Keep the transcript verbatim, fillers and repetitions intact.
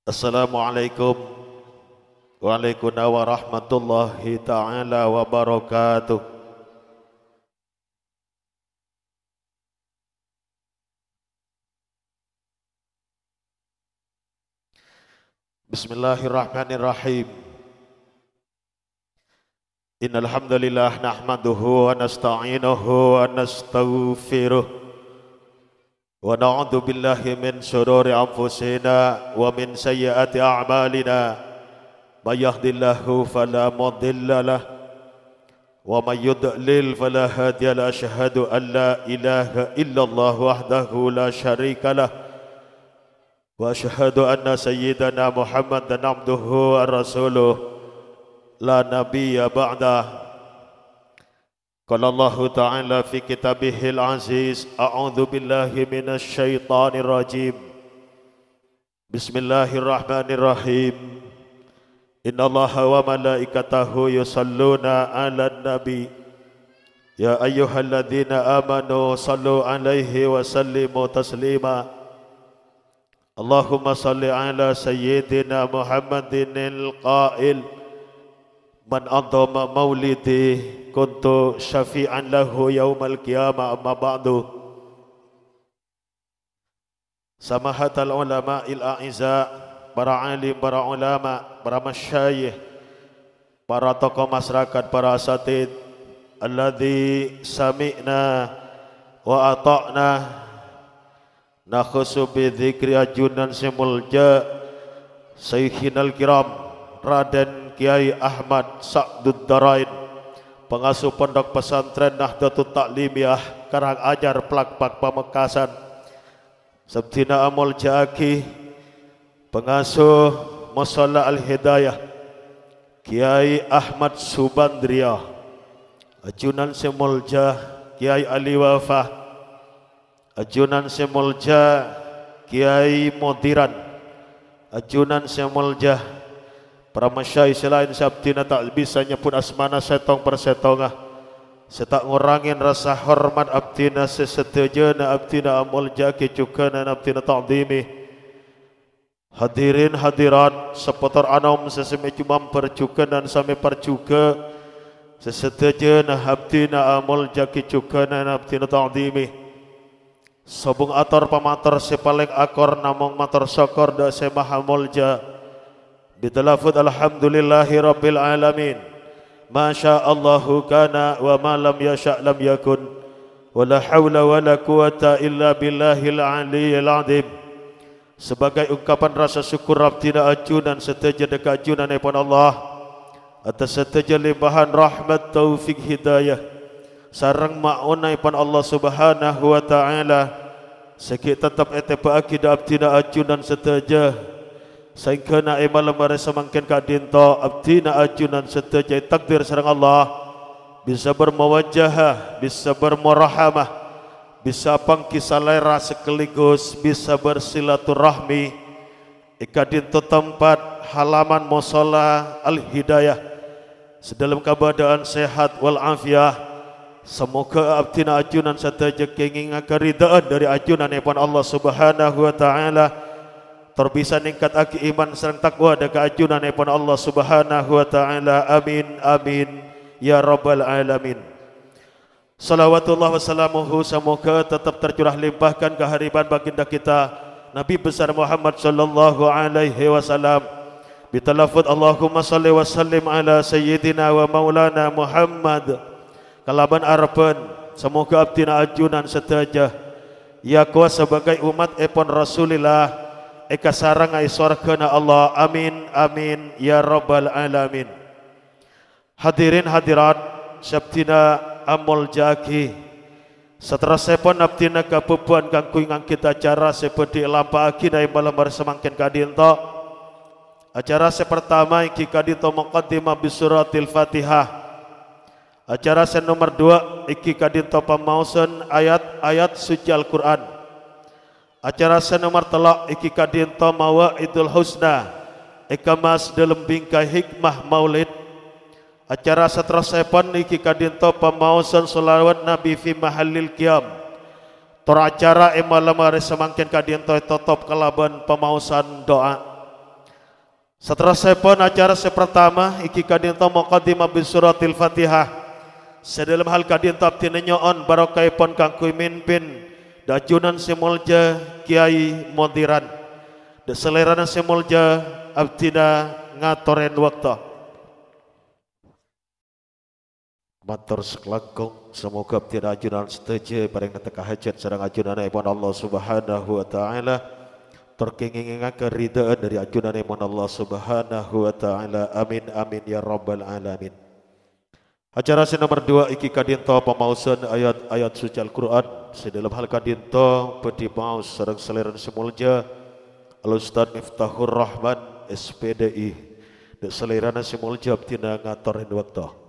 Assalamualaikum. Waalaikumsalam warahmatullahi taala wabarakatuh. Bismillahirrahmanirrahim. Innal hamdalillah nahmaduhu wa nasta'inuhu wa nastaghfiruh. Wa na'udzu billahi min syururi anfusina wa min sayyiati a'malina. May yahdihillahu fala mudhillalah, wa may yudlil fala hadiyalah. Asyhadu an la ilaha illallah wahdahu la syarikalah, wa asyhadu anna sayyidana Muhammadan abduhu wa rasuluh, la nabiyya ba'dah. Qala Allahu ta'ala fi kitabihil aziz, a'udzu billahi minasy syaithanir rajim. Bismillahirrahmanirrahim. Innallaha wa malaikatahu yusalluna 'alan nabi. Ya ayyuhalladzina amanu sallu 'alaihi wa sallimu taslima. Allahumma salli 'ala sayyidina Muhammadinil qail, "Man 'azama maulidi kuntu syafi'an lahu yaumal qiyamah." Amma ba'du. Samahatal ulama'il a'izza, para alim, para ulama, para masyayikh, para tokoh masyarakat, para asatid, alladzi sami'na wa ata'na, nakhussu bi dzikri ajunan sè molja, Syekhina al-Kiram, Raden Kiai Ahmad Sa'dud Darain, pangasuh Pondok Pesantren Nahdlatul Ta'limiyah, Karanganyar, Plakpak, Pamekasan, sè abdhina amolja'aghi pangasuh Musholla Al-Hidayah, Kiai Ahmad Subandria, ajunan sè molja Kiai Ali Wafa, ajunan sè molja Kiai Modiran, ajunan sè molja para masyayikh sè laèn sè abdhina ta' bisa nyebbhut asmana sèttong per sèttongnga, sè ta' ngorangè rasa hormat abdhina sè sadhâjâna abdhina amolja'aghi jhughânan abdhina ta'dhimi. Hadirin hadirat, sapotor anom sè samè jumambar jhughânan samè parjhughâ, sè sadhâjâna abdhina amolja'aghi jhughânan abdhina ta'dhimi. Sobung ator pamator sè palèng akor namong mator sokkor dâ' Sè Maha Molja. Bitalafut alhamdulillahi rabbil alamin. Ma sya Allahu kana wa ma lam yasya lam yakun. Wa la haula wa la quwwata illa billahil aliyyil azim. Sabâgâi ungkapan rasa sokkor abdhina ajunan sadhâjâ dâ' ka ajunanèpon Allah, atas sadhâjâ limpahan rahmat taufik hidayah sareng ma'onaèpon Allah Subhanahu wa Ta'ala, sè ghi' teptep ètèbâ'aghi dâ' abdhina ajunan sadhâjâ, saèngghâna è malem arè samangkèn ka'dinto abdhina ajunan sadhâjâ ètakdir sareng Allah, bisa bermuwajahah, bisa bermurahamah, bisa apangghi salèra sekaligus bisa bersilaturahmi è ka'dinto tempat halaman Musholla Al-Hidayah, sè dâlem kabâdâ'ân sehat wal afiyah. Samoghâ abdhina ajunan sadhâjâ kèngènga karidhâ'ân dâri ajunanèpon Allah Subhanahu wa Ta'ala, tor bisa nèngkattaghi iman sareng taqwa dâ' ka ajunanèpon Allah Subhanahu wa Ta'ala. Amin, amin, ya rabbal alamin. Shalawatullah wa salamuhu, samoghâ teptep tercurah limpahkan kahariban baginda kita, Nabi besar Muhammad sallallahu alaihi wasallam. Bitalafut Allahumma shalli wa sallim ala sayyidina wa maulana Muhammad. Kalabân arebbhân, samoghâ abdhina ajunan sadhâjâ èyakowa sabâgâi ommattèpon Rasulillah, èkasaranga è sowarghâna Allah. Amin, amin, ya rabbal alamin. Hadirin hadirat sè abdhina amolja'aghi, saterrossèpon abdhina kabhâbhâ'ân kaangghuy nganggit acara sè bhâdhi èlampa'aghina è malem arè samangkèn ka'dinto. Acara sè partama èngghi ka'dinto muqaddimah bi suratil Fatihah. Acara sè nomer duwâ' èngghi ka'dinto pamaosan ayat-ayat suci Al-Qur'an. Acara sè nomer tello' èngghi ka'dinto Mawa'idul Husna, èkemmas dâlem bingkai hikmah Maulid. Acara saterrossèpon èngghi ka'dinto pamaosan shalawat Nabi fi mahallil qiyam. Tor acara è malem arè samangkèn ka'dinto ètotop kalabân pamaosan du'a. Saterrossèpon acara sè partama, èngghi ka'dinto muqaddimah bi suratil Fatihah. Sè dhâlem hal ka'dinto abdhina nyo'on barokahèpon kaangghuy mimpin dhâ' ajunan sè molja Kèyaè Modiran. Dhâ' salèrana sè molja abdhina ngatorè bâkto. Mator sakalangkong, samoghâ abdhina ajunan sadhâjâ èparèngana tekka hajhât sareng ajunanèpon Allah Subhanahu wa Ta'ala, tor kèngèngè ngangkat karidhâ'ân dhâri ajunanèpon Allah Subhanahu wa Ta'ala. Amin, amin, ya rabbal alamin. Acara sè nomer duwâ' èngghi ka'dinto pamaosan ayat-ayat suci Al-Qur'an, sè dhâlem hal ka'dinto bhâdhi maos sareng salèrana sè molja Al-Ustadz Miftahur Rahman, S P D I. Dhâ' salèrana sè molja abdhina ngatorè bâkto.